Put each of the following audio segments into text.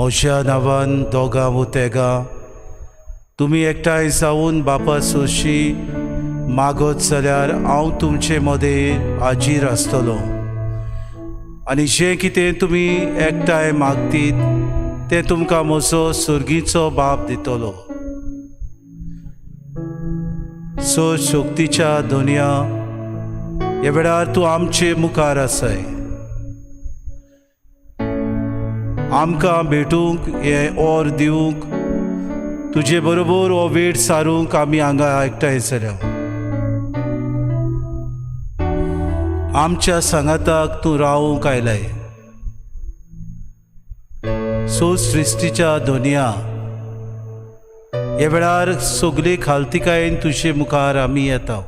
म्हज्या नांवान दोगां वो तेगां तुमी एकठांय जावन बापा सोशी मागत जाल्यार हांव तुमचे मदें हाजीर आसतलो आनी जें कितें तुमी एकठांय मागतीत तें तुमकां म्हजो सर्गीचो बाप दितलो. सो शक्तीच्या दुनिया ह्या वेळार तूं आमचे मुखार आसाय. आमकां भेटूंक हें ओर दिवंक तुजे बरोबर हो वेळ सारूंक आमी हांगा एकठांय जाल्या. आमच्या सांगाताक तूं रावूंक आयलाय. सो सृश्टीच्या दुनिया ह्या वेळार सगली खालतिकायेन तुजे मुखार आमी येता.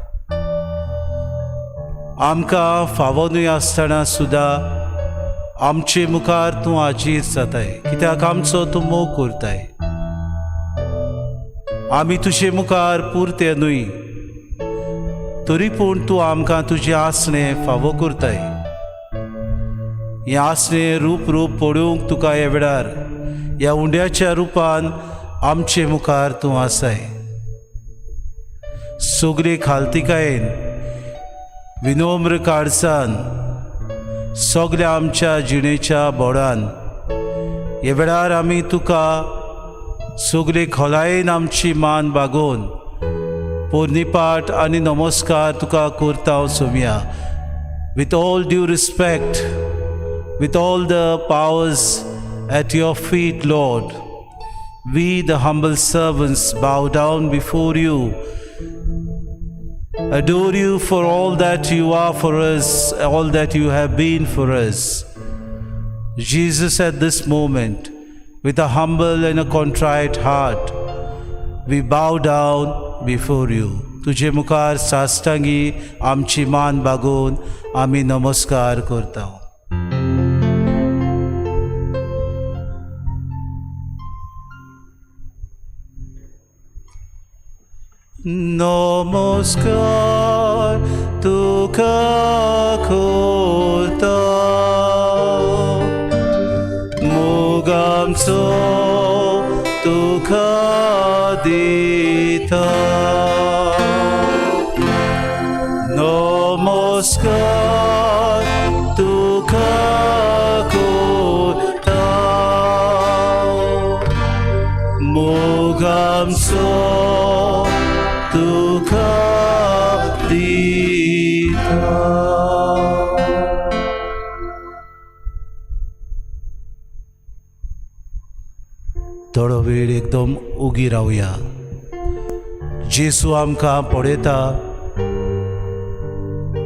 आमकां फावो न्हय आसतना सुद्दां आमचे मुखार तूं हाजीर जाताय कित्याक आमचो तूं मोग करताय. आमी तुजे मुखार पुरते न्हय तरी पूण तूं आमकां तुजें आसणें फावो करताय. हें आसणें रूप रूप पळोवंक तुका ह्या वेळार ह्या उंड्याच्या रुपान आमचे मुखार तूं आसाय. सगळे खालतिकायेन विनम्र काळजान सगळ्या आमच्या जिणेच्या बोडान ह्या वेळार आमी तुका सगळे खोलायेन आमची मान बागोवन पोरणीपाठ आनी नमस्कार तुका करता Somaiya. With all due respect, with all the powers at your feet, Lord, We, the humble servants, bow down before you, adore you for all that you are for us, all that you have been for us. Jesus, at this moment, with a humble and a contrite heart, we bow down before you. तुजे मुखार साश्टांगी आमची मान बागोवन आमी नमस्कार करता. नमस्कार तुका करता, मोग आमचो तुका दिता. नमस्कार तुका करता, मोग आमचो तुका दिता. थोडो वेळ एकदम उगी रावया. जेसू आमकां पळयता,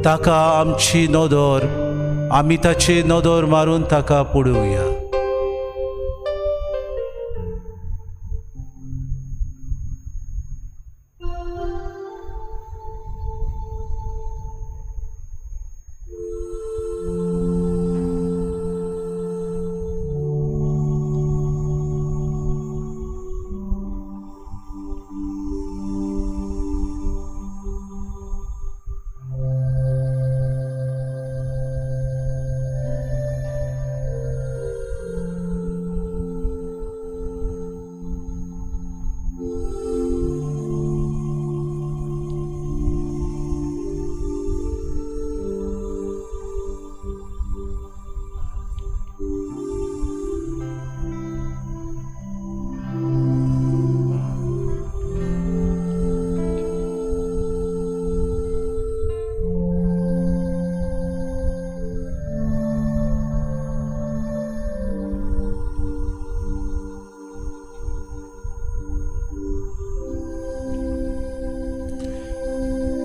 ताका आमची नदर, आमी ताची नदर मारून ताका पळोवया.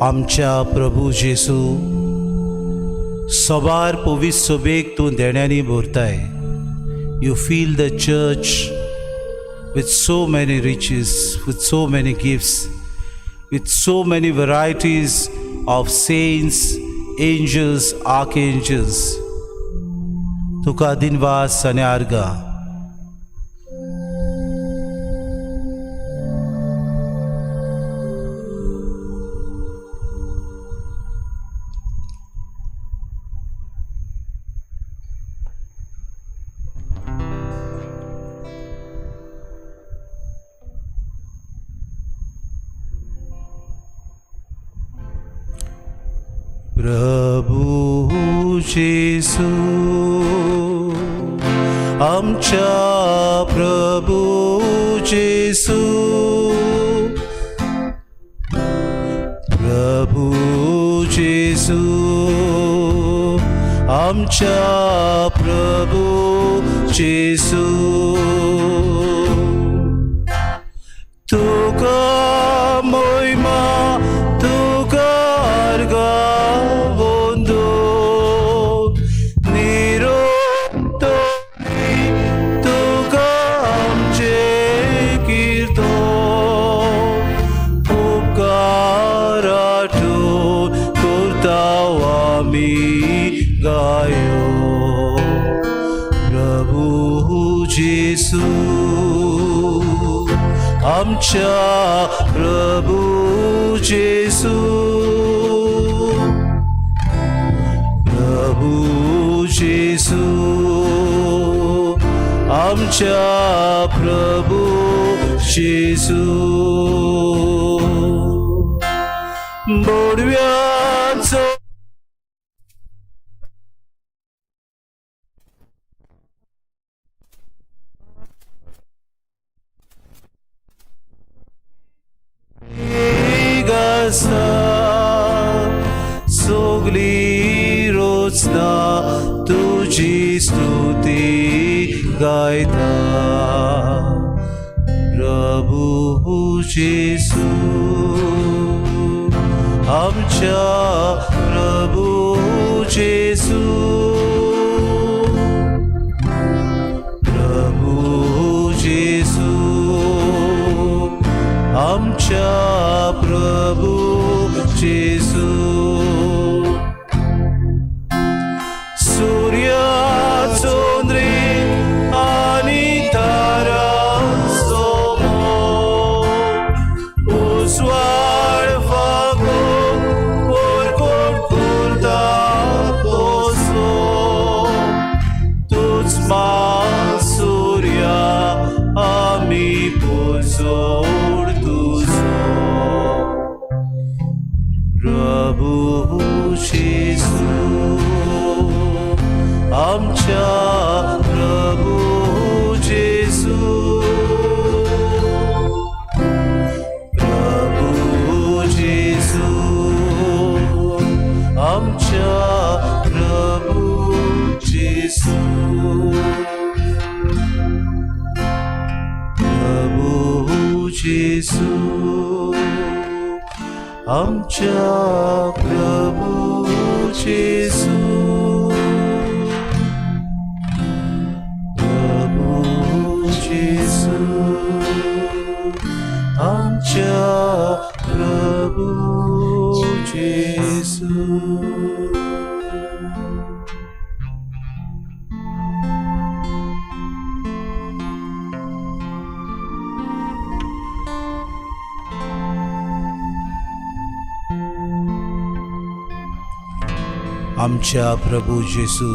आमच्या प्रभू जेसू, सवार पवित्र सभेक तूं देण्यांनी भरताय. You fill the church with so many riches, with so many gifts, with so many varieties of saints, angels, archangels. तुका दिनवास आनी आर्गां. प्रभू जेसू, आमच्या प्रभू जेसू, प्रभू जेसू, आमच्या प्रभू जेसू, तुका मोहिमा, तुका आर्गां गायो. प्रभू जेसू, आमच्या प्रभू जेसू, प्रभू जेसू, आमच्या प्रभू जेसू. बोडव्याचो सगली रोचना तुजी स्तुती गायता. जेसू, आमच्या प्रभू जेसू, प्रभू जेसू, आमच्या प्रभू जेसू. सूर्याचो नृत आनी तारांचो मोग, उजवाड फागून परकोट करता तसो, तूच मा सूर्या आमी पुजोड तुजो. प्रभू जेसू, आमच्या प्रभू जेसू, प्रभू जेसू, आमच्या प्रभू जेसू, प्रभू जेसू, आमच्या प्रभू जेसू, प्रभू जेसू, आमच्या प्रभू जेसू. आमच्या प्रभू जेसू,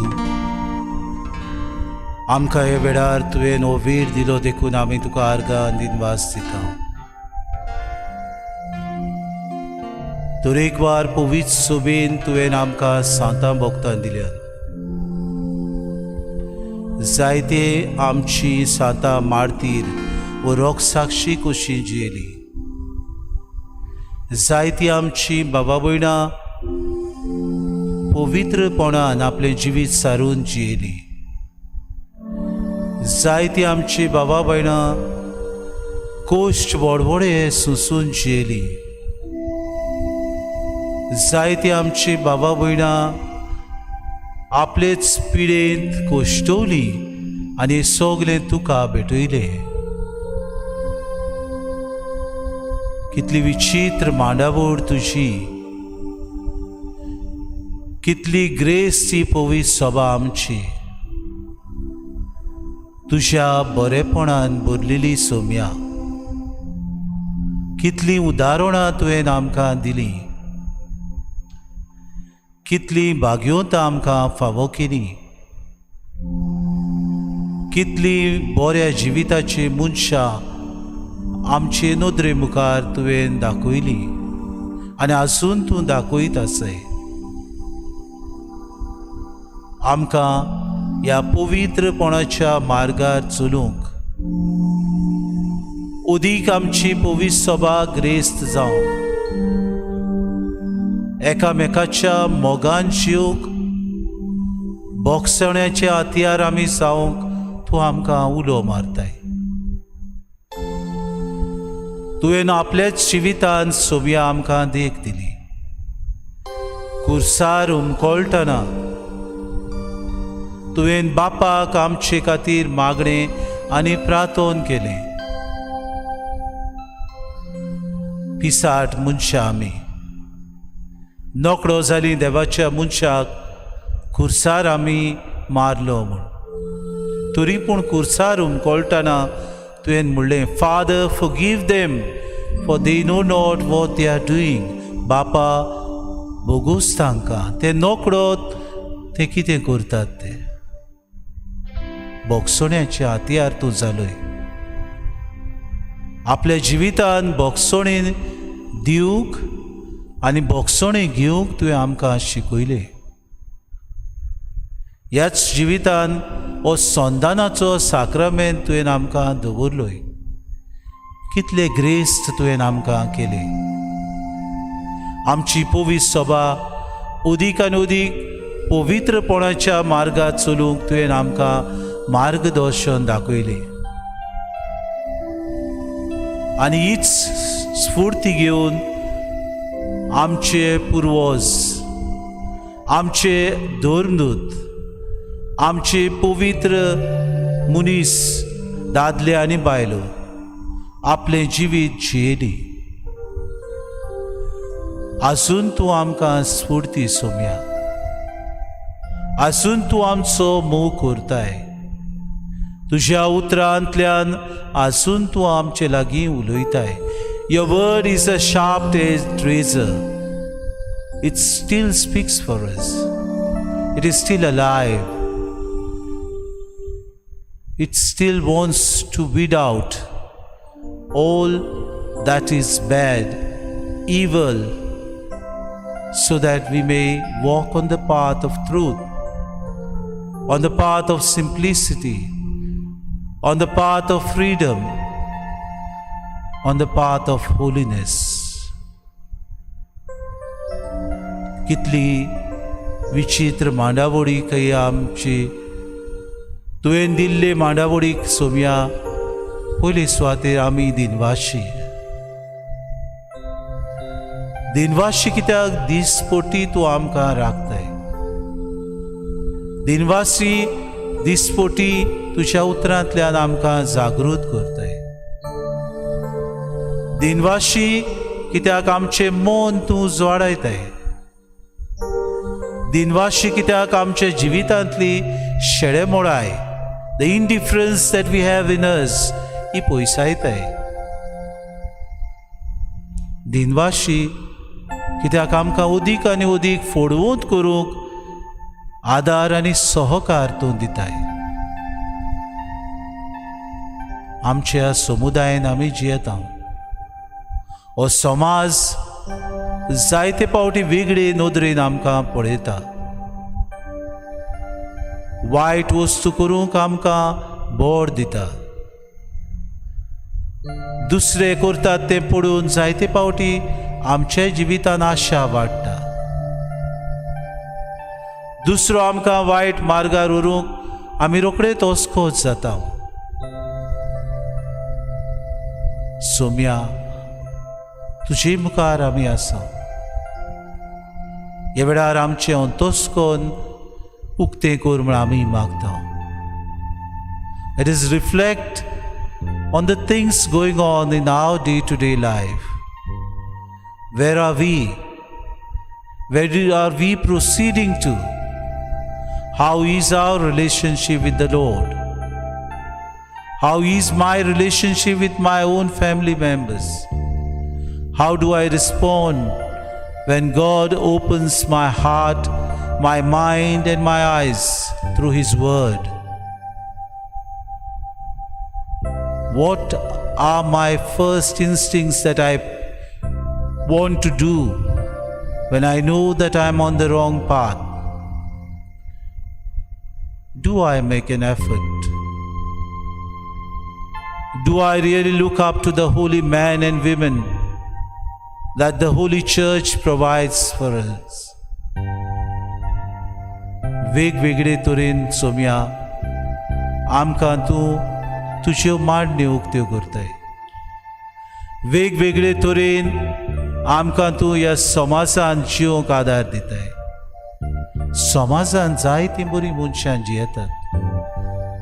आमकां हे वेळार तुवें हो वीर दिलो देखून आमी तुका आर्गां दिनवास दिता. तरेकवार पवित्र सोबेन तुवें आमकां सांतां भोगतां दिल्यात. जायते आमची सांतां मार्तीर वो रोगसाक्षी कशी जियेली. जायती आमची बाबा भयणां पवित्रपणान आपलें जिवीत सारून जियेली. जायती आमची बाबा भयणां कोश्ट व्हडव्हडे सोंसून जियेली. जायती आमची बाबा भयणां आपलेच पिडेंत कोश्टवली आनी सगलें तुका भेटयलें. कितली विचित्र मांडावळ तुजी, कितली ग्रेस ती पवित्र सभा आमची. तुज्या बरेपणान भरलेली सोम्या, कितलीं उदाहरणां तुवें आमकां दिलीं, कितलीं भाग्योतां आमकां फावो केली, कितलीं बऱ्या जिविताची मनशां आमचे नदरे मुखार तुवें दाखयली आनी आसून तूं दाखयत आसय. आमकां ह्या पवित्रपणाच्या मार्गार चलूंक अदीक आमची पवित्र सभा ग्रेस्त जावंक, एकामेकाच्या मोगान जिवंक, बोगसण्याचे हत्यार आमी जावंक तूं आमकां उलो मारताय. तुवें आपल्याच जिवितान सोम्या आमकां देख दिली. कुर्सार उमकळटना तुवें बापाक आमचे खातीर मागणें आनी प्रार्थन केलें. पिसाट मनशां आमी नोकळो जालीं देवाच्या मनशाक कुर्सार आमी मारलो म्हूण, तरी पूण कुर्सार उमकळटना तुवें म्हणलें, Father forgive them for they know not what they are doing. बापा बोगूस तांकां, ते नोकळो ते कितें करतात ते. बोगसण्याचे हातयार तूं जालोय. आपल्या जिवितान बोगसणे दिवंक आनी बोगसणे घेवंक तुवें आमकां शिकयलें. ह्याच जिवितान हो संदानाचो साक्रामेंत तुवें आमकां दवरलोय. कितले ग्रेस्त तुवें आमकां केले. आमची पवित्र सभा अदीक आनी अदीक पवित्रपणाच्या मार्गार चलूंक तुवें आमकां मार्गदर्शन दाखयलें. आनी हीच स्फूर्ती घेवन आमचे पुर्वज, आमचे धर्मदूत, आमचे पवित्र मनीस दादले आनी बायलो आपलें जिवीत जियेली. आजून तूं आमकां स्फूर्ती सोम्या, आजून तूं आमचो मोग करताय. तुज्या उतरांतल्यान आजून तूं आमचे लागीं उलयताय. Your word is a sharp edged razor. It still speaks for us. It is still alive. It still wants to weed out all that is bad, evil, so that we may walk on the path of truth, on the path of simplicity, on the path of freedom, on the path of holiness. कितली विचित्र मांडावळी खंय आमची. तुवें दिल्ले मांडावळीक सोम्या पयले सुवातेर आमी दिनवाशी. दिनवाशी कित्याक दिसपोटी तूं आमकां राखताय. दिनवासी दिसपोटी तुज्या उतरांतल्यान आमकां जागृत करताय. दिनवाशी कित्याक आमचें मन तूं जोडायताय. दिनवाशी कित्याक आमच्या जिवितांतली शेळेमोडाय, the indifference that we have in us, ही पयसायताय. दिनवाशी कित्याक आमकां अदीक आनी अदीक फोडवंत करूंक आदार आनी सहकार तूं दिताय. आमच्या समुदायेन आमी जियेता. हो समाज जायते फावटी वेगळे नदरेन आमकां पळयता. वायट वस्तू करूंक आमकां बोड दिता. दुसरे करतात तें पळोवन जायते फावटी आमच्या जिवितान आशा वाडटा. दुसरो आमकां वायट मार्गार व्हरूंक आमी रोखडेच अस्कोच जाता. सोम्या, तुजे मुखार आमी आसा. ह्या वेळार आमचें अंतस्कन उक्तें कर म्हूण आमी मागता. Let us reflect on the things going on in our day to day life. Where are we? Where are we proceeding to? How is our relationship with the Lord? How is my relationship with my own family members? How do I respond when God opens my heart, my mind, and my eyes through His Word? What are my first instincts that I want to do when I know that I'm on the wrong path? Do I make an effort? Do I really look up to the holy men and women that the Holy Church provides for us? वेगवेगळे तरेन सोम्या आमकां तूं तुज्यो मांडण्यो उक्त्यो करताय. वेगवेगळे तरेन आमकां तूं ह्या समाजान जिवंक आदार दिताय. समाजान जायतीं बरीं मनशां जियेतात.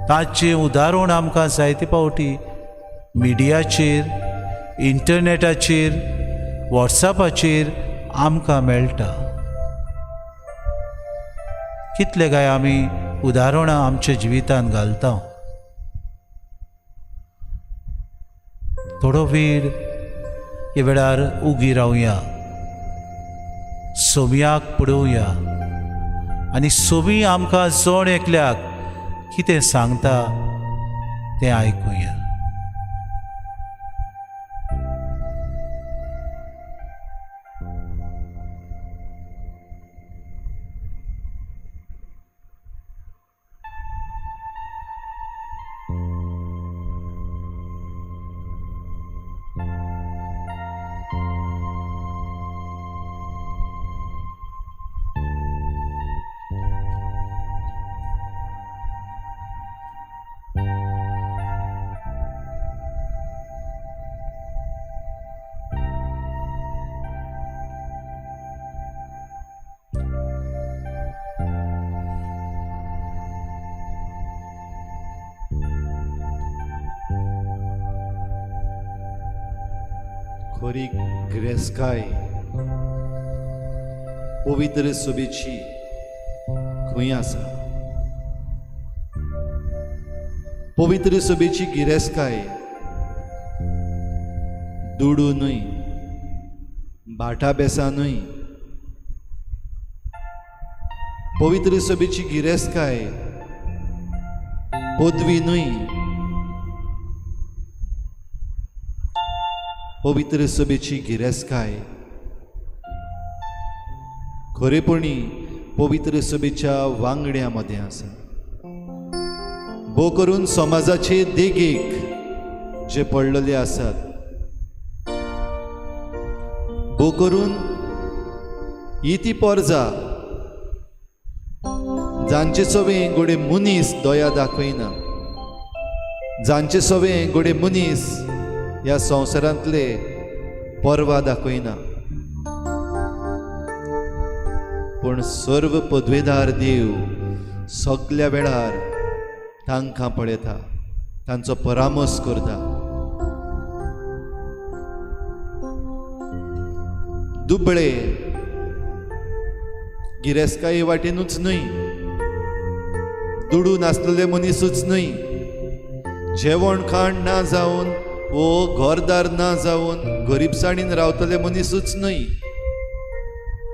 ताचें उदाहरण आमकां जायते फावटी मिडियाचेर, इंटरनेटाचेर, वॉट्सॅपाचेर आमकां मेळटा. कितले काय आमी उदाहरणां आमच्या जिवितांत घालता. थोडो वेळ ह्या वेळार उगी रावया, सोम्याक पळोवया आनी सोमी आमकां जण एकल्याक कितें सांगता तें आयकुया. खरी गिरेस्तकाय पवित्र सभेची खंय आसा? पवित्र सभेची गिरेस्तकाय दुडू न्हय, भाटा बेसां न्हय. पवित्र सभेची गिरेस्तकाय पदवी न्हय. पवित्र सभेची गिरेस्तकाय खरेपणी पवित्र सभेच्या वांगड्यां मदें आसा. भोव करून समाजाचे देगेक जे पडलेले आसात, भोव करून ही ती पोरजा जांचे सवें गोडे मनीस दया दाखयना, जांचे सवें गोडे मनीस ह्या संवसारांतले पर्वा दाखयना, पूण सर्व पदवेदार देव सगल्या वेळार तांकां पळयता, तांचो परामर्श करता. दुबळे गिरेस्तकाये वाटेनूच न्हय, दुडू नासलेले मनीसूच न्हय, जेवण खाण ना जावन वो घरदार ना जावन गरिबसाणीन रावतले मनीसूच न्हय,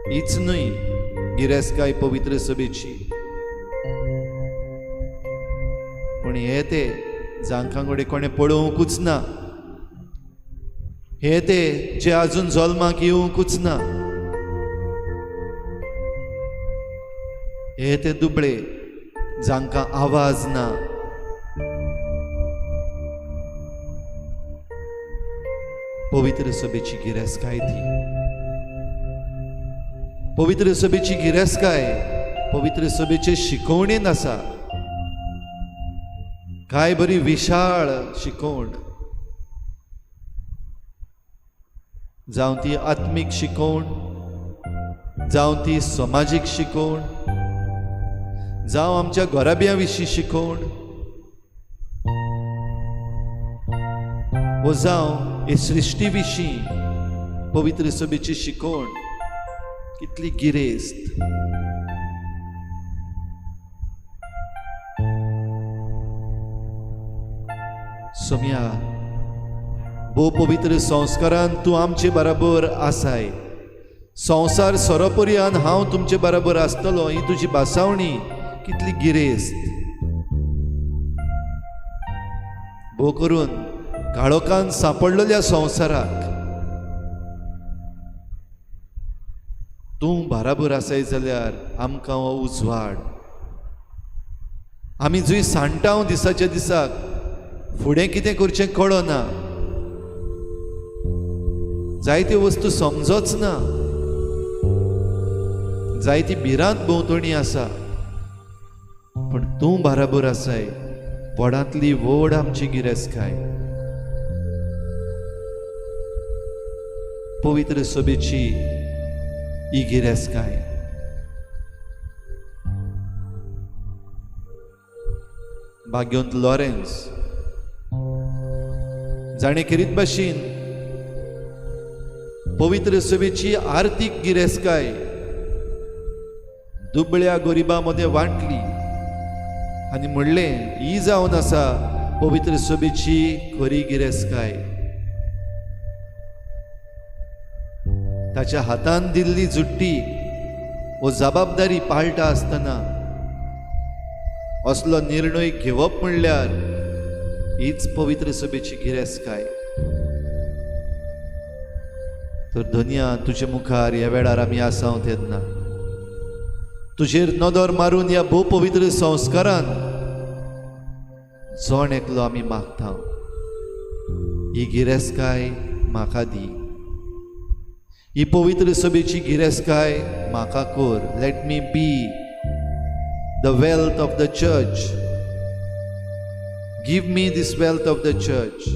हीच न्हय गिरेस्तकाय पवित्र सभेची. पूण हे ते जांकां कडेन कोणें पळोवंकूच ना, हे ते जे आजून जल्माक येवंकूच ना, हे ते दुबळे जांकां आवाज ना. पवित्र सभेची गिरेस्तकाय ती. पवित्र सभेची गिरेस्तकाय पवित्र सभेचे शिकवणेन आसा. काय बरी विशाळ शिकवण, जावं ती आत्मीक शिकवण, जावं ती समाजीक शिकवण, जावं आमच्या घराब्या विशीं शिकवण, वो जावं हे सृश्टी विशीं पवित्र सभेची शिकवण कितली गिरेस्त. सोम्या, भोव पवित्र संस्कारान तूं आमचे बराबर आसाय. संवसार सोरोपर्यान हांव तुमचे बराबर आसतलो ही तुजी भासावणी कितली गिरेस्त. भोव करून काळोखान सांपडलेल्या संवसाराक तूं बराबर आसाय जाल्यार आमकां हो उजवाड. आमी जंय सांडटाव दिसाच्या दिसाक फुडें कितें करचें कळना, जायत्यो वस्तू समजोच ना, जायती भिरांत भोंवतणी आसा, पूण तूं बराबर आसाय. व्हडांतली व्हड आमची गिरेस्तकाय. पवित्र सभेची ही गिरेस्तकाय. भाग्यवंत लॉरेन्स जाणें खेरीत भाशेन पवित्र सभेची आर्थीक गिरेस्तकाय दुबळ्या गरिबां मदें वांटली आनी म्हणलें ही जावन आसा पवित्र सभेची खरी गिरेस्तकाय. ताच्या हातान दिल्ली जुट्टी वो जबाबदारी पाळटा आसतना असलो निर्णय घेवप म्हणल्यार हीच पवित्र सभेची गिरेस्तकाय. तर धनया, तुजे मुखार ह्या वेळार आमी आसाव तेन्ना तुजेर नदर मारून ह्या भोव पवित्र संस्कारान जण एकलो आमी मागता, ही गिरेस्तकाय म्हाका दी, ही पवित्र सभेची गिरेस्तकाय म्हाका कर. Let me be the wealth of the church. Give me this wealth of the church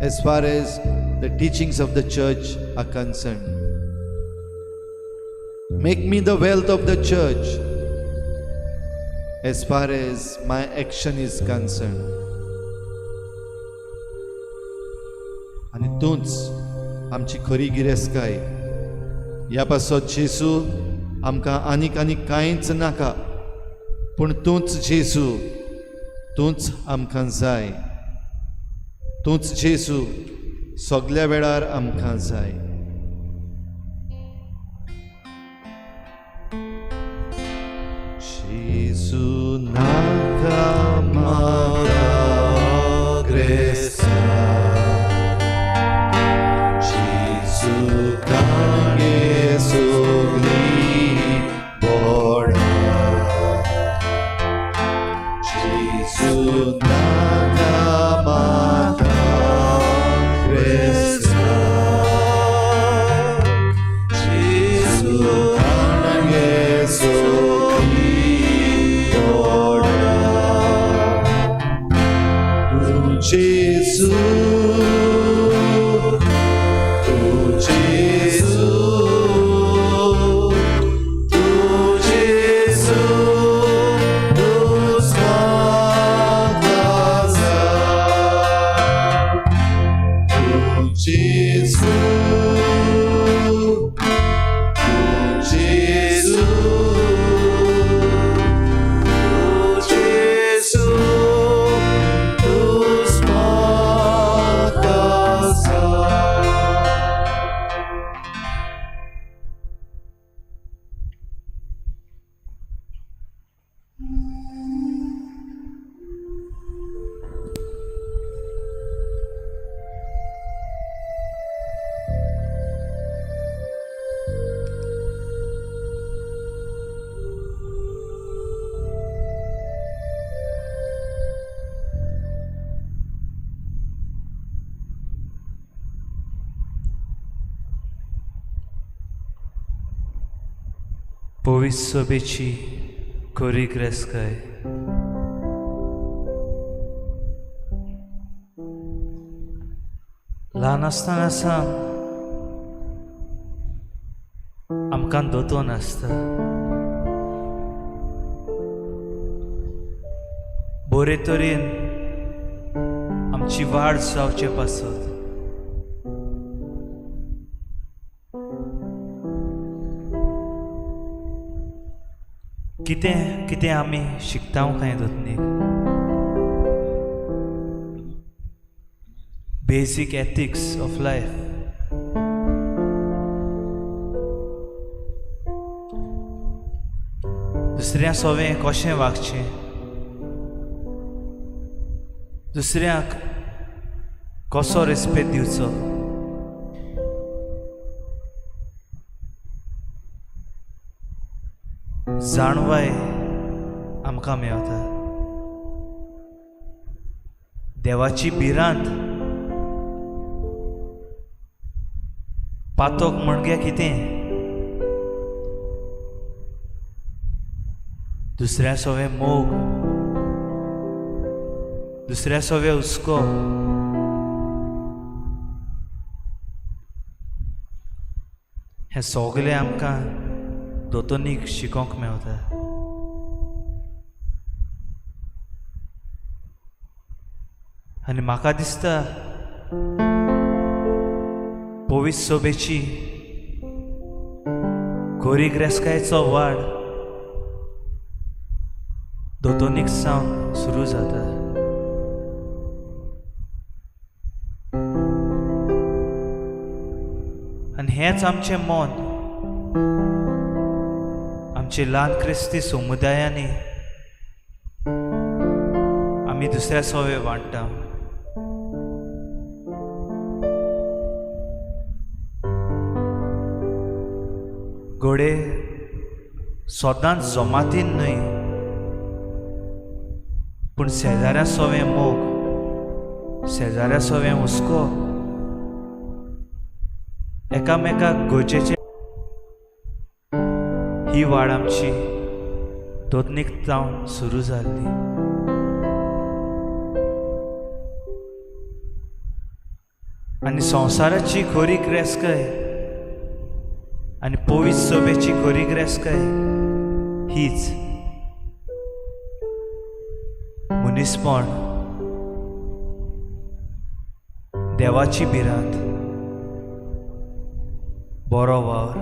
as far as the teachings of the church are concerned. Make me the wealth of the church as far as my action is concerned. आनी तूंच आमची खरी गिरेस्तकाय. ह्या पासत जेजू आमकां आनीक आनीक कांयच नाका, पूण तूंच जेजू, तूंच आमकां जाय. तूंच जेजू सगल्या वेळार आमकां जाय. जेजू नाका म्हाका ग्रेसा, जेजू तांगे सगळीं बोडां, जेजू नाका म्हाका ग्रेसा, जेजू तांगे सगळीं बोडां. तूं जेजू, तूं जेजू, तूं जेजू, तूंच म्हाका जाय. तूं जेजू, तूं जेजू, तूं जेजू, तूंच म्हाका जाय. पवित्र सभेची खरी ग्रेसकाय. ल्हान आसतना सावन आमकां दोतोन आसता, बरे तरेन आमची वाड जावचे पासत कितें कितें आमी शिकता कांय दोतनीक, बेजीक एथिक्स ऑफ लायफ. दुसऱ्या सोवें कशें वागचें, दुसऱ्याक कसो रेस्पेद दिवचो, जाणवाय आमकां मेवता. देवाची भिरांत पातोक म्हणगे कितें, दुसऱ्या सोवे मोग, दुसऱ्या सोवे हुस्को, हें सगलें आमकां दोतोनीक शिकोवंक मेवता. आनी म्हाका दिसता पवित्र सभेची खरी ग्रेसकायेचो वाड दोतोनीक सावन सुरू जाता. आनी हेंच आमचें मन आमचे ल्हान क्रिस्ती समुदायांनी आमी दुसऱ्या सोवे वांट्टा. घोडे सदांच जमातीन न्हय, पूण शेजाऱ्या सोवे मोग, शेजाऱ्या सोवे हुस्को, एकामेकाक गरजेचे ही वाड आमची दोतनीक जावन सुरू जाल्ली. आनी संवसाराची खरी ग्रेसकाय आनी पवित्र सभेची खरी ग्रेसकाय हीच मनीसपण, देवाची भिरांत, बरो वावर.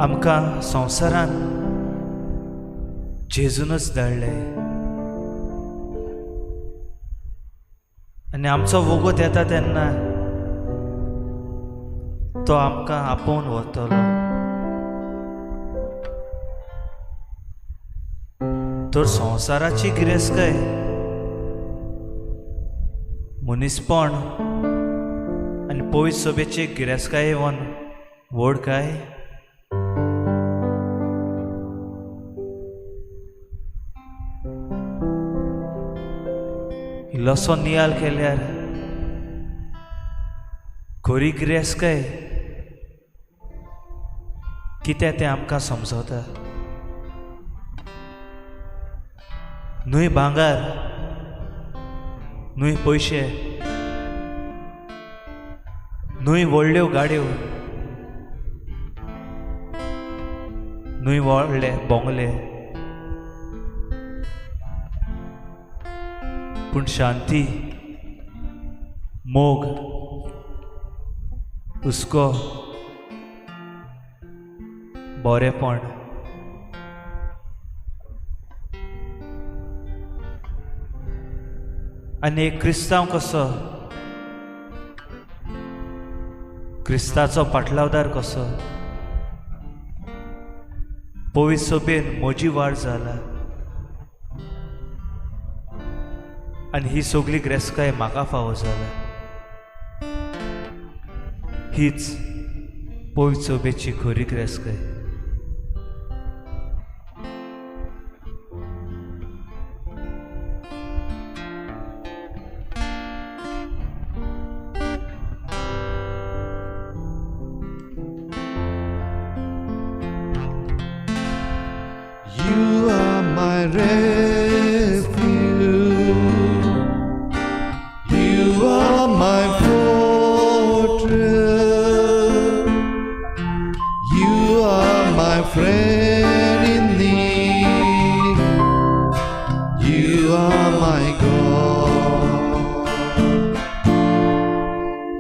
आमकां संवसारान जेजूनच धाडले आनी आमचो वोगोत येता तेन्ना तो आमकां आपोवन व्हरतलो. तर संवसाराची गिरेस्तकाय, मनीसपण आनी पवित्र सभेची गिरेस्तकाय वन व्हड काय? इल्लोसो नियाल केल्यार खरी गिरेस्तकाय कितें तें आमकां समजता. न्हय भांगर, न्हय पयशे, न्हय व्हडल्यो गाडयो, न्हय व्हडले बोंगले, पूण शांती, मोग, हुस्को, बरेपण. आनी एक क्रिस्तांव कसो, क्रिस्ताचो पाटलावदार कसो, पवित्र सभेन म्हजी वाड जाला आनी ही सगळी गिरेस्तकाय म्हाका फावो जाला. हीच पवित्र सभेची खरी गिरेस्तकाय. You are my refuge. You are my fortress. You are my friend in need. You are my God.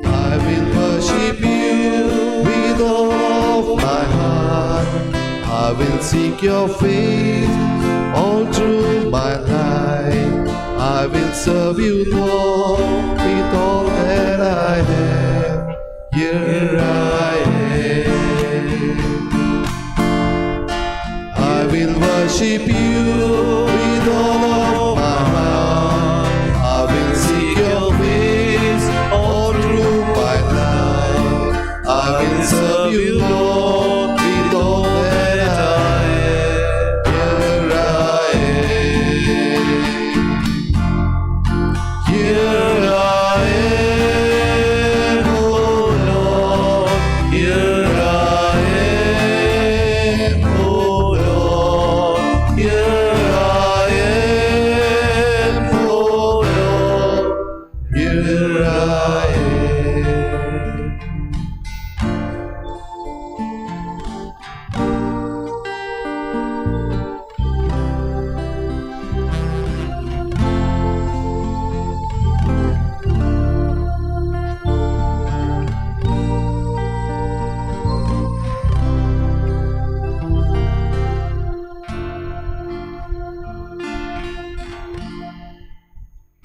I will worship you with all of my heart. I will seek your face all through my life. I will serve you, Lord, with all that I have. Here I am. I will worship you with all of my heart. I will seek your face all through my life. I will serve you, Lord, with all that I am. Here I am. Here I am, oh Lord. Here I am, oh Lord. Here I am, oh Lord. Here I am.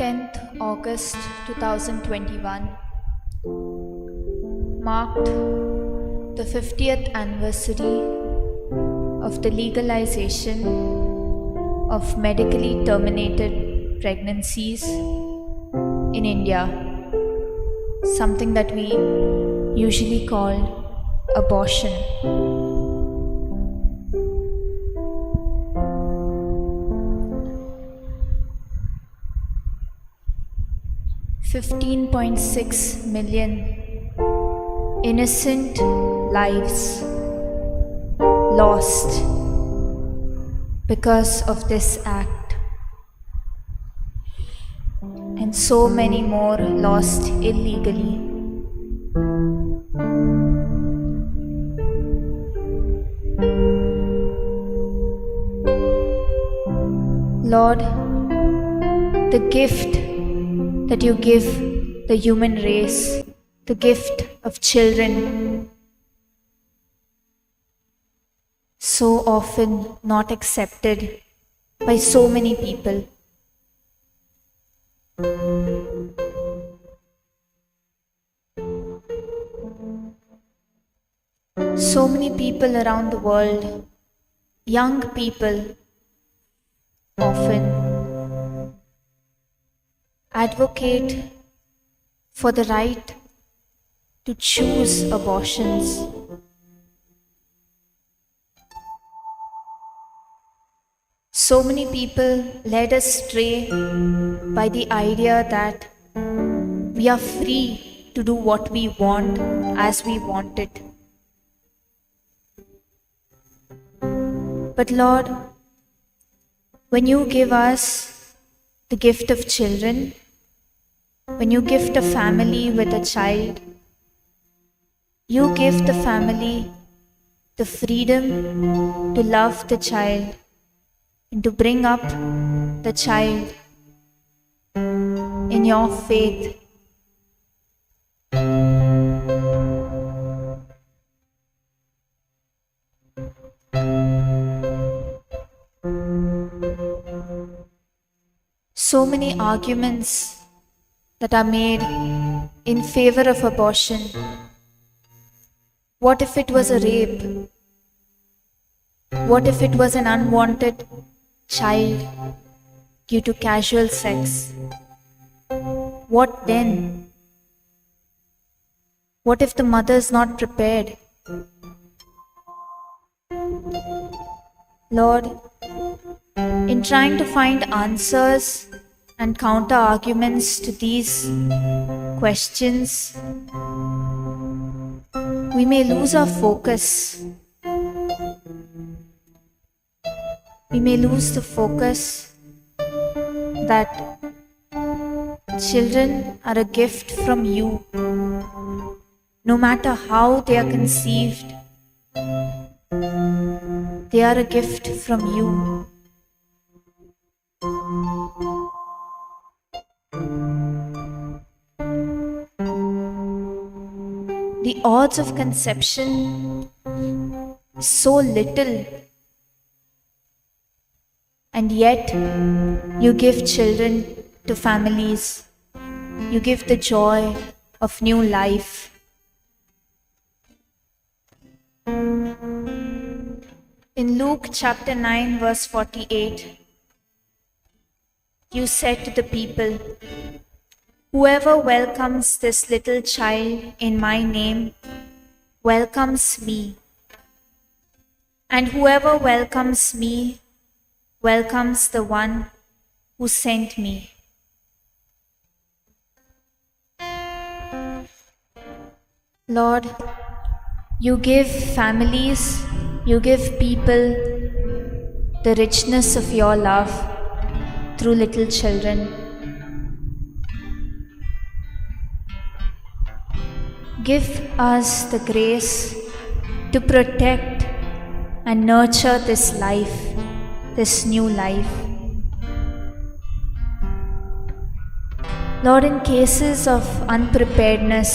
Tenth August 2021 marked the 50th anniversary of the legalization of medically terminated pregnancies in India, something that we usually call abortion. 15.6 million innocent lives lost because of this act, and so many more lost illegally. Lord, the gift that you give the human race, the gift of children, so often not accepted by so many people. So many people around the world, young people, often advocate for the right to choose abortions. So many people led astray by the idea that we are free to do what we want as we want it. But Lord, when you give us the gift of children, when you gift a family with a child, you give the family the freedom to love the child and to bring up the child in your faith. So many arguments that are made in favor of abortion. What if it was a rape? What if it was an unwanted child due to casual sex? What then? What if the mother is not prepared? Lord, in trying to find answers and counter arguments to these questions, we may lose our focus. We may lose the focus that children are a gift from you. No matter how they are conceived, they are a gift from you. The odds of conception is so little, and yet you give children to families. You give the joy of new life. In Luke chapter 9, verse 48, you said to the people, "Whoever welcomes this little child in my name welcomes me. And whoever welcomes me welcomes the one who sent me." Lord, you give families, you give people the richness of your love through little children. Give us the grace to protect and nurture this life, this new life. Lord, in cases of unpreparedness,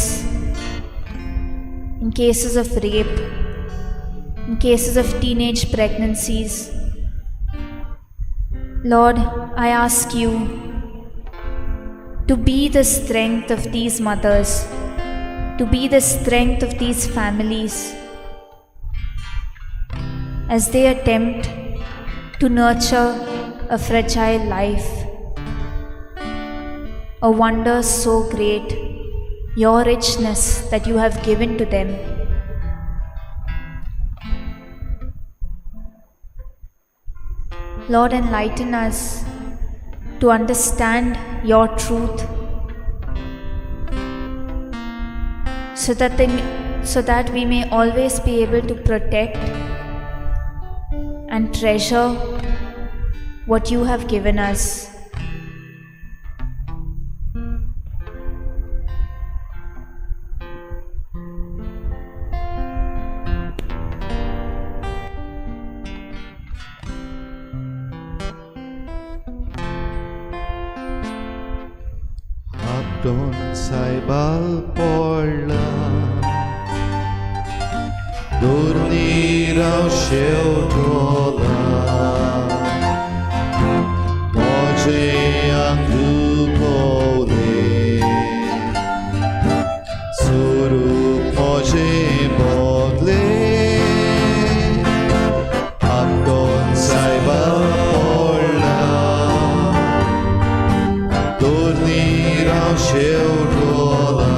in cases of rape, in cases of teenage pregnancies, Lord, I ask you to be the strength of these mothers, to be the strength of these families as they attempt to nurture a fragile life, a wonder so great, your richness that you have given to them. Lord, enlighten us to understand your truth so that we may always be able to protect and treasure what you have given us. आपटोन सायबाल पडला दोर्नीर हांव शेवटोला म्हजें आंग दुखवलें स्वरूप म्हजें बदलें आपटोन सायबाल पडला दोर्नीर हांव शेवटोला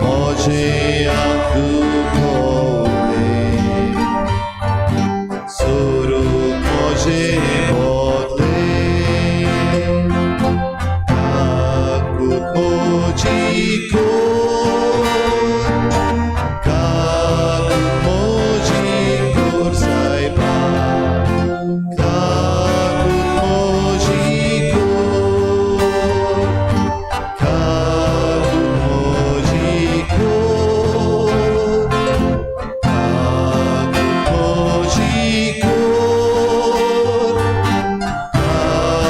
म्हजें आंग दुखवलें स्वरूप म्हजें बदलें काकूत म्हजी कर काकूत म्हजी कर सायबा काकूत म्हजी कर काकूत म्हजी कर काकूत म्हजी कर काकूत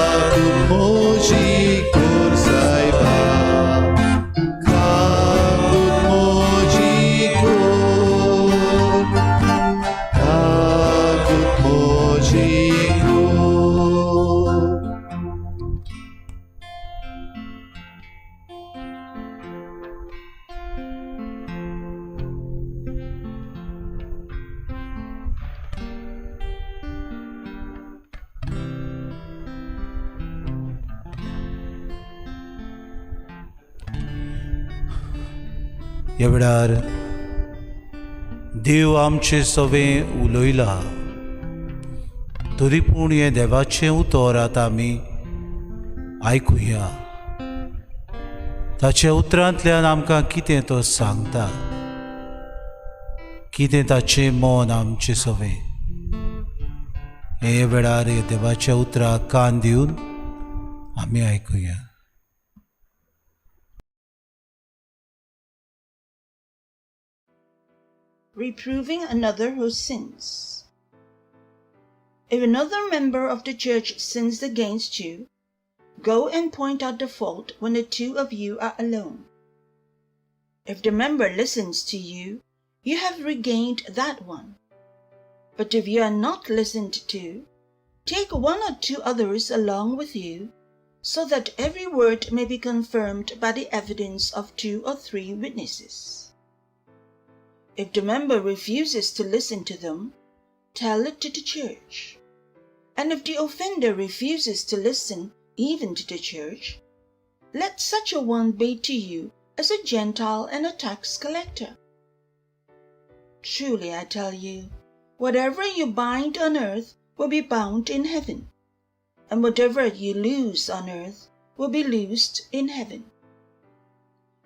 म्हजी कर सायबा काकूत म्हजी कर काकूत म्हजी कर. ह्या वेळार देव आमचे सवें उलयला तरी पूण हें देवाचें उतर आतां आमी आयकुया. ताच्या उतरांतल्यान आमकां कितें तो सांगता, कितें ताचें मन आमचें सवें, हे वेळार हे देवाच्या उतराक कान दिवन आमी आयकुया. Reproving another who sins. If another member of the church sins against you, go and point out the fault when the two of you are alone. If the member listens to you, you have regained that one. But if you are not listened to, take one or two others along with you, so that every word may be confirmed by the evidence of two or three witnesses. If the member refuses to listen to them, tell it to the church. And if the offender refuses to listen even to the church, let such a one be to you as a Gentile and a tax collector. Truly I tell you, whatever you bind on earth will be bound in heaven, and whatever you loose on earth will be loosed in heaven.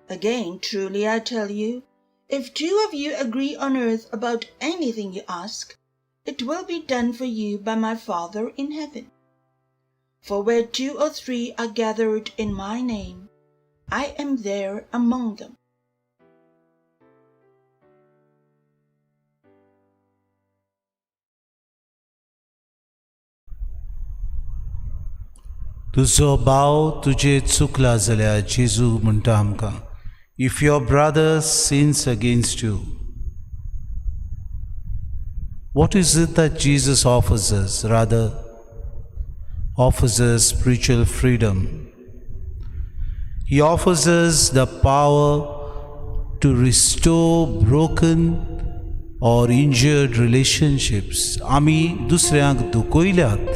Again, truly I tell you, if two of you agree on earth about anything you ask, it will be done for you by my Father in heaven. For where two or three are gathered in my name, I am there among them. तुजो भाव तुजे चुकला जाल्यार जेजू म्हणटा आमकां, if your brother sins against you, what is it that Jesus offers us? Rather, offers us spiritual freedom. He offers us the power to restore broken or injured relationships. आमी दुसऱ्यांक दुखयल्यात,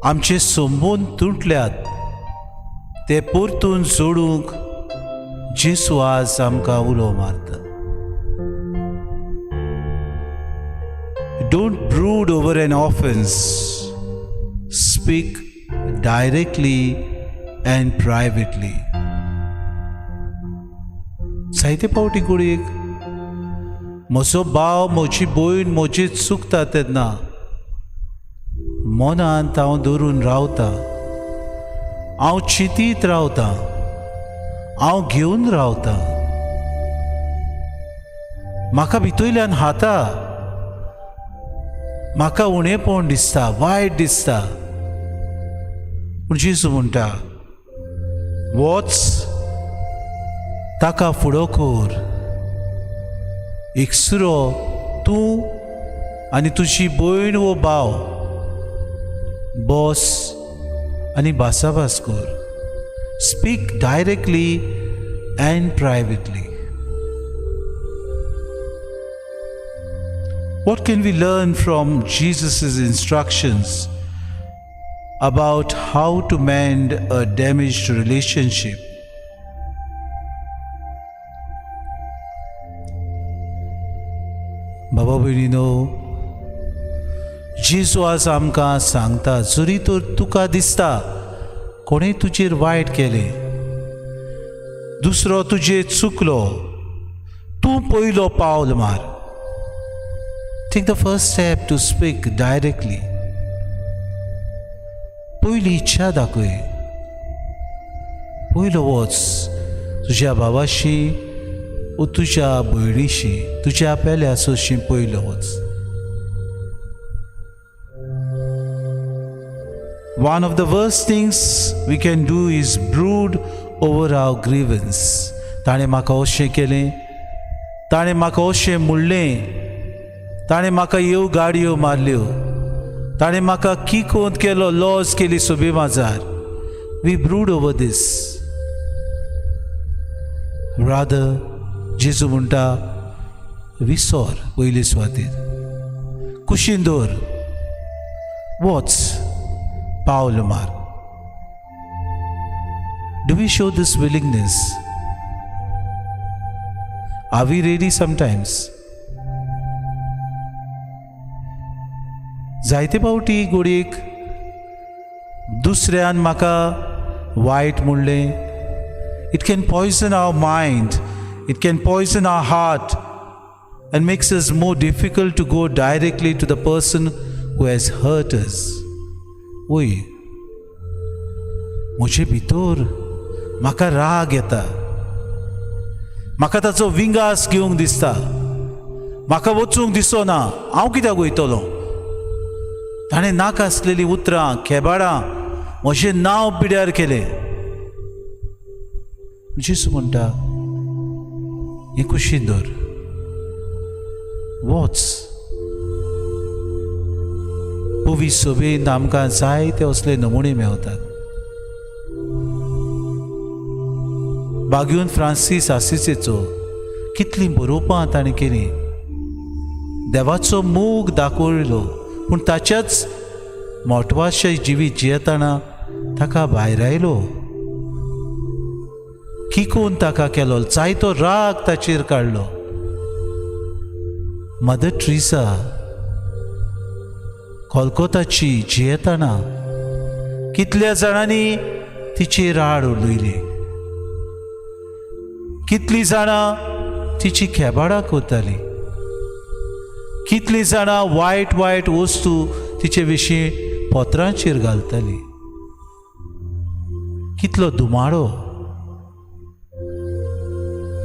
आमचे संबंद तुटल्यात, ते परतून जोडूंक जेसू आज आमकां उलो मारता. Don't brood over an offense. Speak directly and privately. जायते फावटी घडयेक म्हजो भाव, म्हजी भयण म्हजेर चुकता तेन्ना मनांत हांव धरून रावता, हांव चिंतीत रावता, हांव घेवन रावता, म्हाका भितरल्यान खाता, म्हाका उणेपण दिसता, वायट दिसता. पूण जेजू म्हणटा, वच, ताका फुडो कर. एकसुरो तूं आनी तुजी भयण वो भाव बस आनी भासाभास कर. Speak directly and privately. What can we learn from Jesus' instructions about how to mend a damaged relationship? बाबा भयणीनो, जेजू आज आमकां सांगता, जरी तर तुका दिसता कोणें तुजेर वायट केलें, दुसरो तुजेर चुकलो, तूं पयलो पावल मार. Take the first step to speak directly. पयली इच्छा दाखय, पयलो वच तुज्या भावाशी वो तुज्या भयणीशी, तुज्या पेल्या सोशी पयलो वच. One of the worst things we can do is brood over our grievance. ताणें म्हाका अशें केलें, ताणें म्हाका अशें म्हणलें, ताणें म्हाका ह्यो गाडयो मारल्यो, ताणें म्हाका किकोंत केलो, लॉस केली Sobi माजार. We brood over this. Rather, जेजू म्हणटा, विसर पयले सुवातेर, कुशीन दवर, वच, पावल मार. Do we show this willingness? Are we ready sometimes? जायते फावटी घडयेक दुसऱ्यान म्हाका वायट म्हणलें, it can poison our mind, it can poison our heart and makes us more difficult to go directly to the person who has hurt us. वय, म्हजे भितर म्हाका राग येता, म्हाका ताचो विंगास घेवंक दिसता, म्हाका वचूंक दिसना, हांव कित्याक वयतलो? ताणें नाका आसलेलीं उतरां, खेबाडां, म्हजें नांव पिड्यार केलें. जेजू म्हणटा, हें कुशीन दवर, वच. पवी सभेंत आमकां जायते असले नमुने मेवतात. बाग्यून फ्रांसीस आसिसेचो कितलीं बरोवपां ताणें केलीं, देवाचो मोग दाखयलो, पूण ताच्याच मोटवाशे जिवीत जियेतना ताका भायर आयलो, किकोन ताका केलो, जायतो राग ताचेर काडलो. मदर ट्रिसा कोलकोताची जियेतना कितल्या जाणांनी तिची राड उलयली, कितलीं जाणां तिची खेबाडां करतालीं, कितलीं जाणां वायट वायट वस्तू तिचे विशीं पत्रांचेर घालताली. कितलो दुमाडो,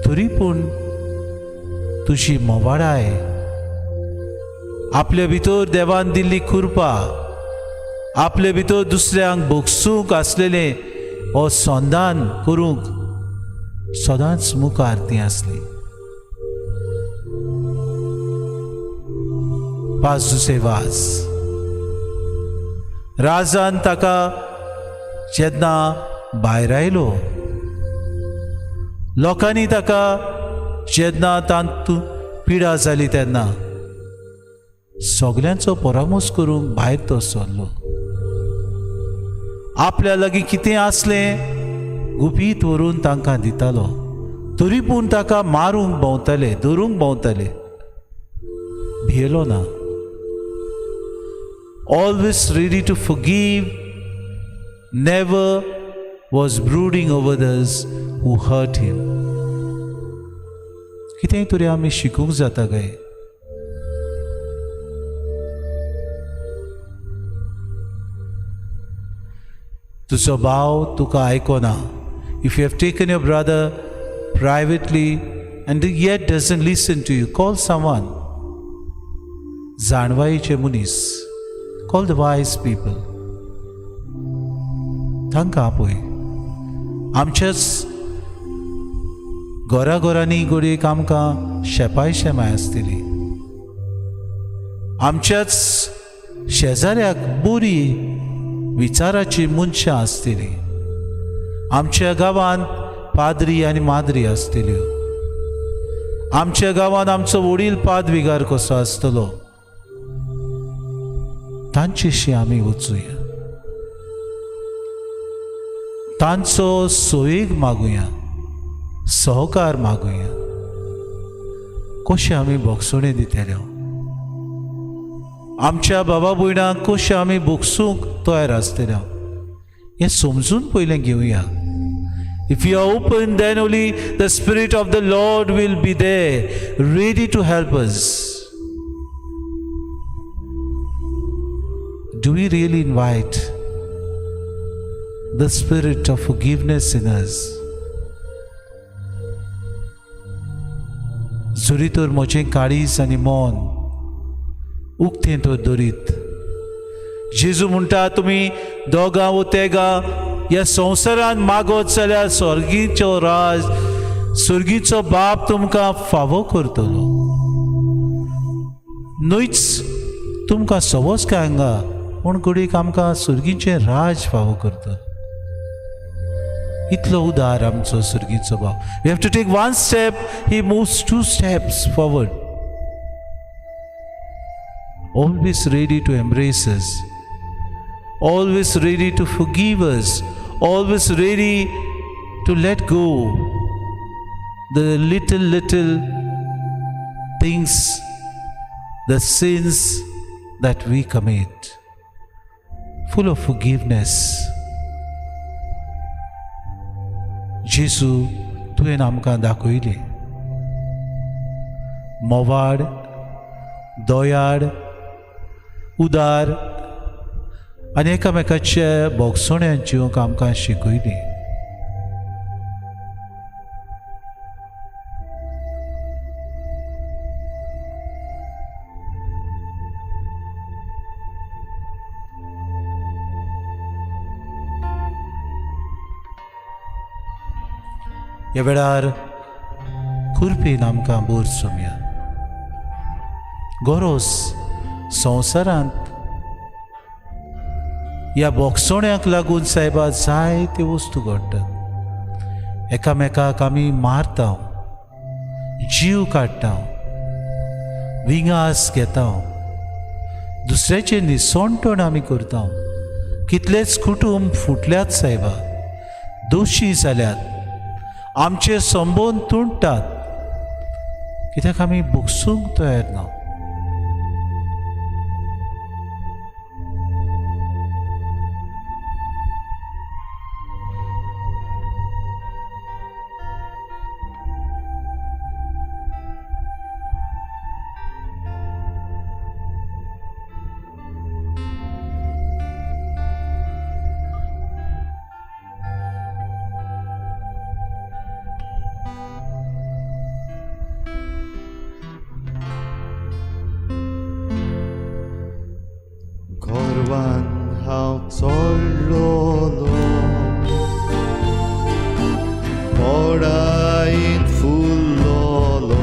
तरी पूण तुजी मोवाडाय, आपले भितर देवान दिल्ली कृपा, आपले भितर दुसऱ्यांक भोगसूंक आसलेलें हो संदान करूंक सदांच मुखार ती आसली. पांच दुसरे वाज राजान ताका जेन्ना भायर आयलो, लोकांनी ताका जेन्ना तातूंत पिडा जाली तेन्ना सगल्यांचो परामर्श करूंक भायर तो सरलो. आपल्या लागीं कितें आसलें गुपीत व्हरून तांकां दितालो, तरी पूण ताका मारूंक भोंवताले, धरूंक भोंवताले, भियेलो ना. Always ready to forgive, never was brooding over those who hurt him. कितेंय तरी आमी शिकूंक जाता काय? तुजो भाव तुका आयकना. If you have taken your brother privately and yet doesn't listen to you, call someone. जाणवायेचे मनीस, call the wise people. तांकां आपय. आमच्याच घरा घरांनी घडयेक आमकां शेपाय शेमाय आसतली, आमच्याच शेजाऱ्याक बरी विचाराची मनशां आसतली, आमच्या गांवांत पाद्री आनी माद्री आसतल्यो, आमच्या गांवांत आमचो वडील पादविगार कसो आसतलो, तांचेशी आमी वचुया, तांचो सोयीग मागुया, सहकार मागुया. कशें आमी भोगसुणें दितले आमच्या बाबा भयणांक, कशें आमी भोगसूंक तयार आसतले हें समजून पयलें घेवया. If you are open, then only the Spirit of the Lord will be there, ready to help us. Do we really invite the spirit of forgiveness in us? जरी तर म्हजें काळीज आनी मन उक्तें तर दरीत, जेजू म्हणटा तुमी दोगां वो तेगां ह्या संवसारान मागत जाल्यार स्वर्गीचो राज, स्वर्गीचो बाप तुमकां फावो करतलो. न्हयच तुमकां सवस काय हांगा, पूण घडयेक आमकां सुर्गीचें राज फावो करता. इतलो उदार आमचो सुर्गीचो बाप. We have to take one step, he moves two steps forward, always ready to embrace us, always ready to forgive us, always ready to let go the little, little things, the sins that we commit, full of forgiveness. जेजू तुवें आमकां दाखयलें मोवाड, दयाळ, उदार आनी एकामेकाच्या भोगसण्याची आमकां शिकयली. ह्या वेळार खुरपीन आमकां बोर सोमया गरोज संवसारांत ह्या भोगसण्याक लागून सायबा जायत्यो वस्तू घडटात. एकामेकाक आमी मारता, जीव काडटा, विंगास घेता, दुसऱ्याचें निसणटण आमी करता. कितलेच कुटूंब फुटल्यात सायबा, दोशी जाल्यात, आमचे संबंद तुंडटात, कित्याक आमी भोगसूंक तयार ना. गोरवान हांव चोडलोलो पोडायन फुल्लोलो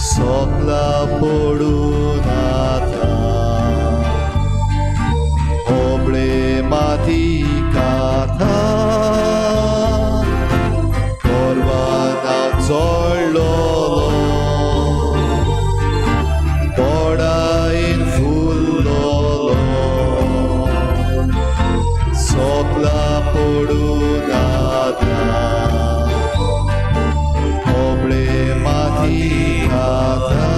सोपला पडून आतां होबळे माती काथा. गोरवान हांव चोडलोलो पोडायन फुल्लोलो सोपला पडून आतां होबळे माती काथा.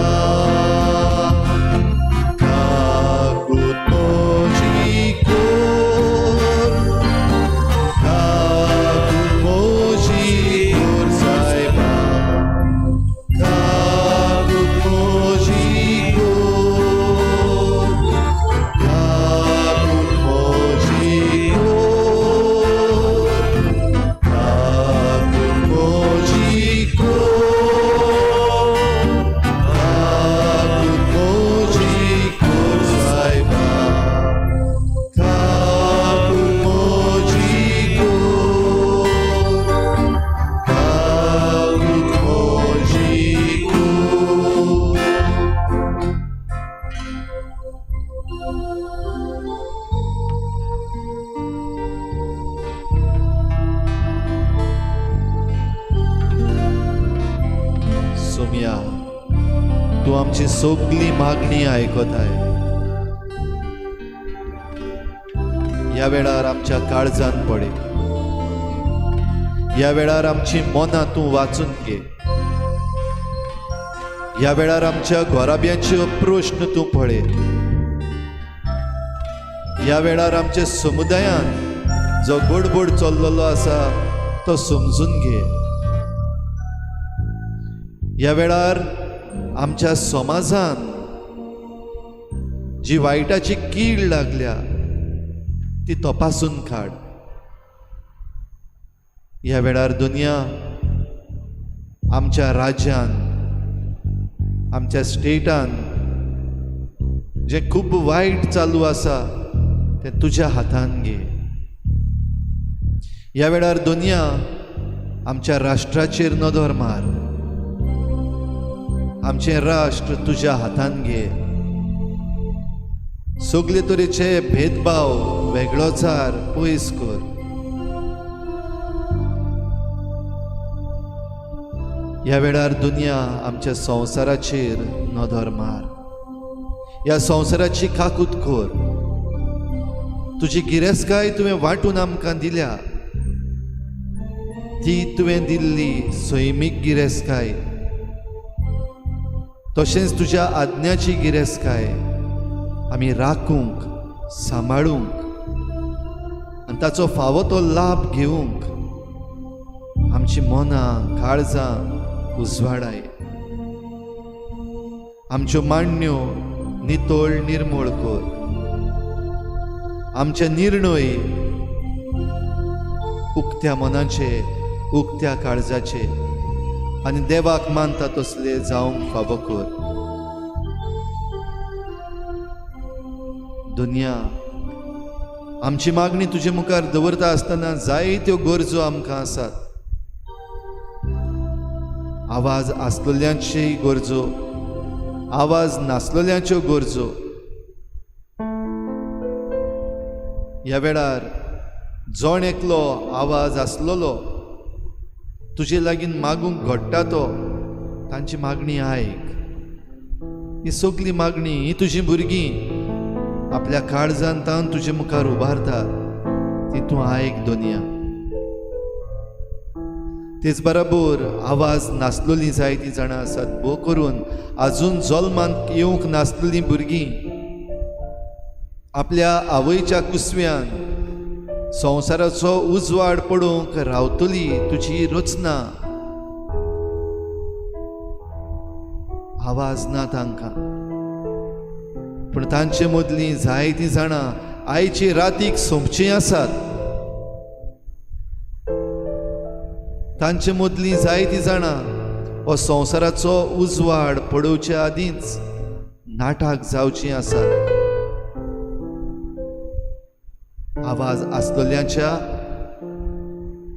तूं आमची सगली मागणी आयकताय. ह्या वेळार आमच्या काळजान पडे, ह्या वेळार आमची मनां तूं वाचून घे, ह्या वेळार आमच्या घराब्यांच्यो प्रश्न तूं पळय, ह्या वेळार आमच्या समुदायान जो गडबड चल्लेलो आसा तो समजून घे, ह्या वेळार आमच्या समाजान जी वायटाची कीड लागल्या ती तपासून काड. ह्या वेळार दुनिया आमच्या राज्यान, आमच्या स्टेटान जें खूब वायट चालू आसा तें तुज्या हातान घे. ह्या वेळार दुनिया आमच्या राष्ट्राचेर नदर मार, आमचें राष्ट्र तुज्या हातान घे. सगले तरेचे भेदभाव वेगळोचार पयस कर. ह्या वेळार दुनिया आमच्या संवसाराचेर नदर मार, ह्या संवसाराची काकूत कर. तुजी गिरेस्तकाय तुवें वांटून आमकां दिल्या, ती तुवें दिल्ली सैमीक गिरेस्तकाय, तशेंच तुज्या आज्ञाची गिरेस्तकाय आमी राखूंक, सांबाळूंक आनी ताचो फावो तो लाभ घेवंक आमची मनां काळजां उजवाडाय. आमच्यो मांडण्यो नितळ निर्मूळ कर, आमचे निर्णय उक्त्या मनाचे, उक्त्या काळजाचे आनी देवाक मानता तसले जावंक फावो कर. दुनिया आमची मागणी तुजे मुखार दवरता आसतना जायत्यो गरजो आमकां आसात. आवाज आसलेल्यांची गरजो, आवाज नासलेल्यांच्यो गरजो. ह्या वेळार जण एकलो आवाज आसलेलो तुजे लागीं मागूंक घडटा तो तांची मागणी आयक. ही सगली मागणी ही तुजी भुरगीं आपल्या काळजान तावन तुजे मुखार उबारता ती तूं आयक दुनिया. तेच बरोबर आवाज नासलेलीं जायतीं जाणां आसात, भोव करून आजून जल्मांत येवंक नासलेलीं भुरगीं आपल्या आवयच्या कुसव्यान संवसाराचो उजवाड पडूंक रावतली तुजी रचना. आवाज ना तांकां, पूण तांचे मदलीं जायतीं जाणां आयचे रातीक सोंपचीं आसात. तांचे मदलीं जायतीं जाणां हो संवसाराचो उजवाड पडोवचे आदींच नाटक जावचीं आसात. आवाज आसलेल्यांच्या,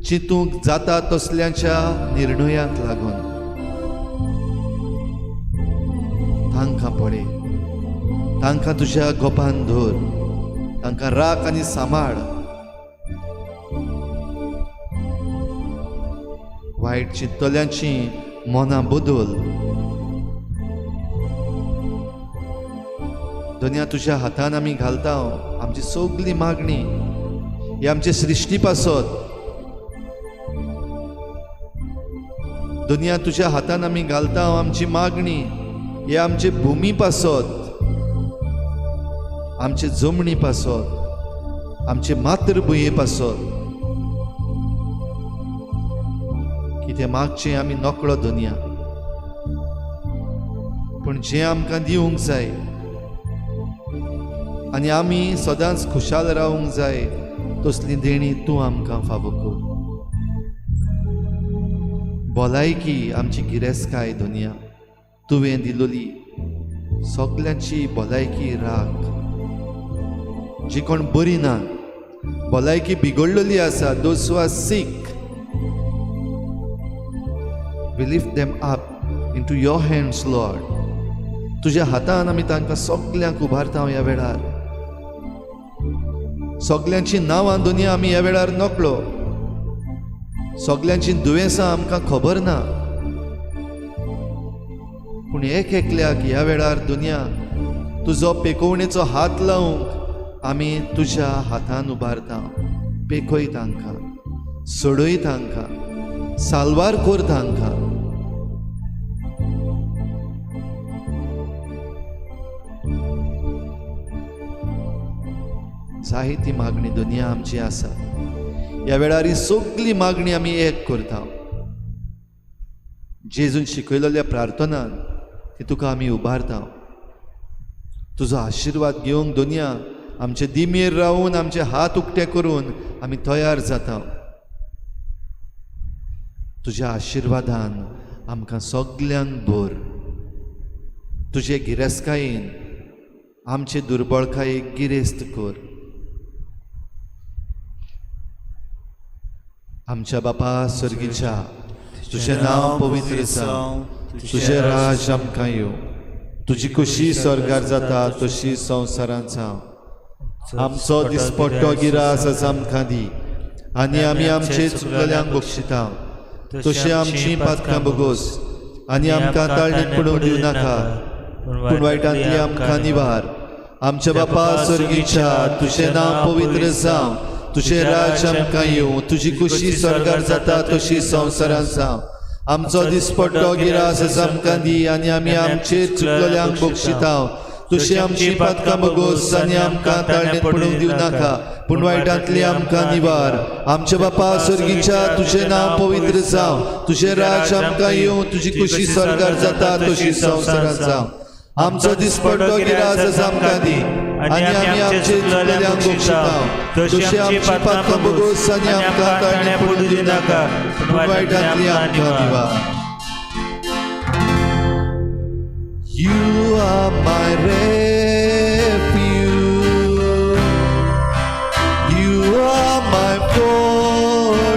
चिंतूंक जाता तसल्यांच्या निर्णयांक लागून तांकां पळय, तांकां तुज्या गोपान धर, तांकां राख आनी सांबाळ. वायट चिंतल्यांची मनां बदल. दुनिया तुज्या हातान आमी घालता आमची सगली मागणी ही आमचे सृश्टी पासत. दुनिया तुज्या हातान आमी घालता आमची मागणी ही आमचे भुमी पासत, आमचे जमणी पासत, आमचे मातृभुंये पासत. कितें मागचें आमी नकळो दुनिया, पूण जें आमकां दिवंक जाय आनी आमी सदांच खुशाल रावंक जाय तसली देणी तूं आमकां फावो कर. भलायकी आमची गिरेस्तकाय दुनिया तुवें दिलोली सगल्यांची भलायकी राख. जी कोण बरी ना, भलायकी बिगडलेली आसा, those who are sick, we lift them up into your hands, Lord. तुज्या हातान आमी तांकां सगल्यांक उबारता ह्या वेळार. सगल्यांची नांवां दुनिया आमी ह्या वेळार नकळो, सगल्यांची दुयेंसां आमकां खबर ना, पूण एक एकल्याक ह्या वेळार दुनिया तुजो पेकोवणेचो हात लावंक आमी तुज्या हातान उबारता. पेखय तांकां, सोडय तांकां, साल्वार कर तांकां. जायती मागणी दुनिया आमची आसा. ह्या वेळार ही सगली मागणी आमी एक करता. जेजून शिकयलेल्या प्रार्थनान ती तुका आमी उबारता. तुजो आशिर्वाद घेवंक दुनिया आमचे दिमेर रावून आमचे हात उक्ते करून आमी तयार जाता. तुज्या आशिर्वादान आमकां सगल्यांक भर. तुजे गिरेस्तकायेन आमचे दुर्बळकायेक गिरेस्त कर. आमच्या बापा सर्गीच्या, तुजें नांव पवित्र जावं, तुजें राज आमकां येवं, तुजी खुशी स्वर्गार जाता तशी संवसारांत जावं. आमचो दिसपट्टो गिरास आज आमकां दी आनी आमी आमचे चुकलेल्यांक बक्षिता तशी आमची पातकां बगोस आनी आमकां ताळणीत पडूंक दिवं नाका, पूण वायटांतली आमकां निवार. आमच्या बापा सर्गीच्या, तुजें नांव पवित्र जावं, तुजें राज आमकां येवं, तुजी खुशी स्वर्गार जाता तशी संवसारांत जावं. आमचो दिसपट्टो गिरास आज आमकां दी आनी आमी आमचेर चुकलेल्यांक बक्षिता तशी आमची पातकां बगोस आनी आमकां ताळणीत पडूंक दिवं नाका, पूण वायटांतली आमकां निवार. आमच्या बापा सर्गीच्या, तुजें नांव पवित्र जावं, तुजें राज आमकां येवं, तुजी खुशी स्वर्गार जाता तशी संवसारांत जावं. आमचो दिसपट्टो गिरास आज आमकां दी आनी आमी आमचे चुकलेल्यांक बक्षिता तशी आमची पातकां बगोस आनी आमकां ताळणीत पडूंक दिवं नाका, पूण वायटांतली आमकां निवार. You are my refuge. You are my fortress.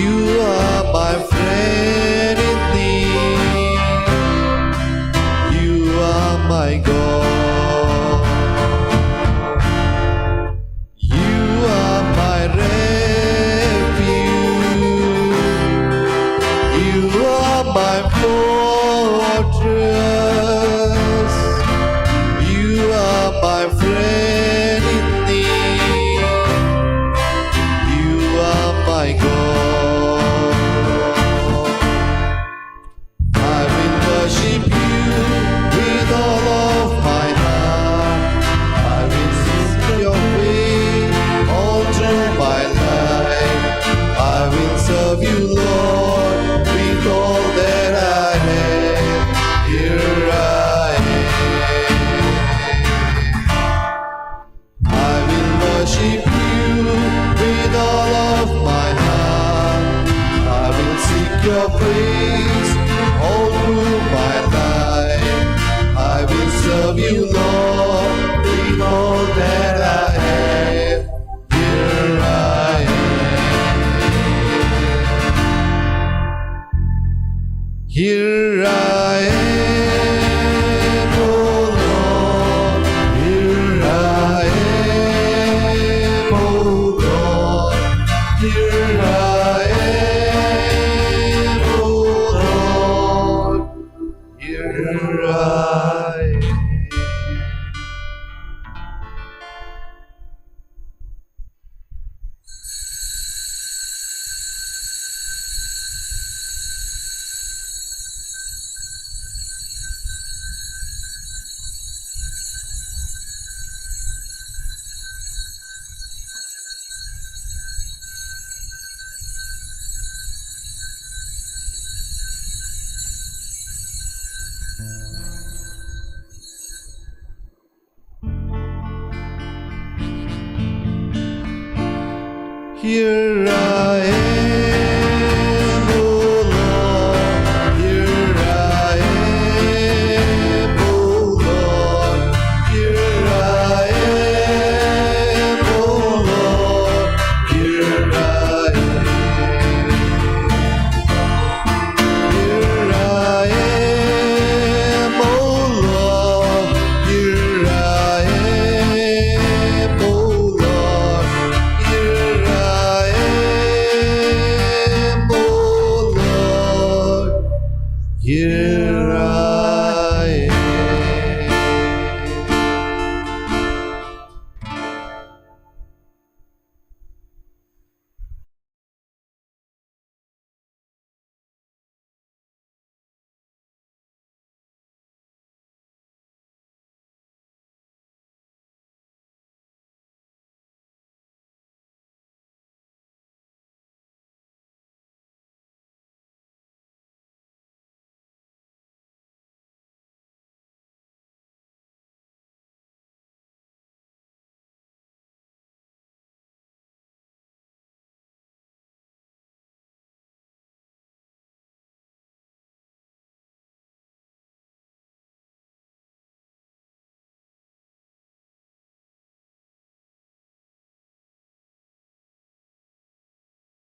You are my friend in need. You are my God. You are my refuge. You are my fortress. You are my friend in need. You are my God. I will worship you with all of my heart. I will seek your face all through my life. I will serve you, Lord, with all that I have. Here I am. I will worship you with all of my heart. I will seek your face all through my life. I will serve you, Lord, with all that I have. Here I am. Here I am, O Lord. Here I am, O Lord. Here I am, O Lord. Here I am. Here I am, O Lord. Here I am, O Lord. Here I am, O Lord. Here I am. Here I am, O Lord. Here I am, O Lord. Here I am. Here